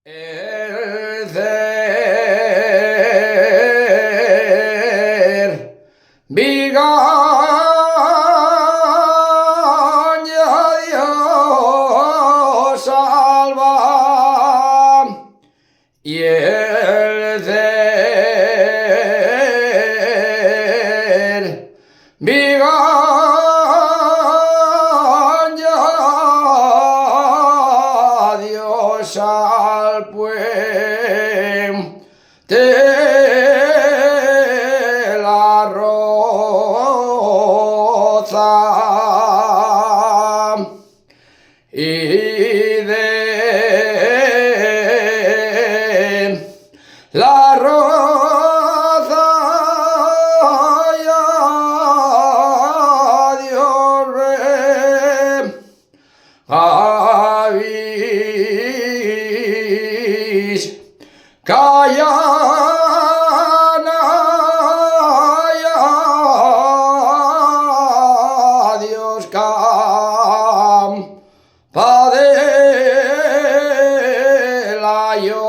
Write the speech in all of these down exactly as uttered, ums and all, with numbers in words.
El Cervigaña, Dios salva, y el Cervigaña, Dios al puente la roza. Y de la roza ya Dios ve, Vizcayana ya Dios cam pa de la llomba.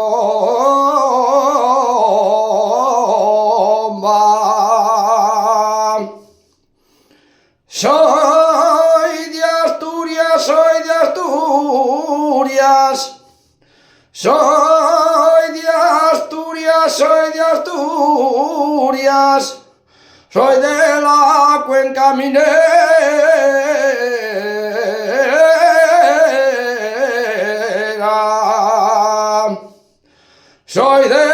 Soy de Asturias, soy de Asturias, soy de Asturias, soy de Asturias. Soy de la cuenca minera. Soy de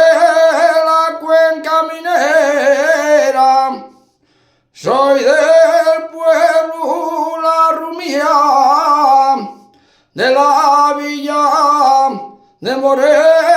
la cuenca minera. Soy del pueblo La Rumía, de la villa de Morera.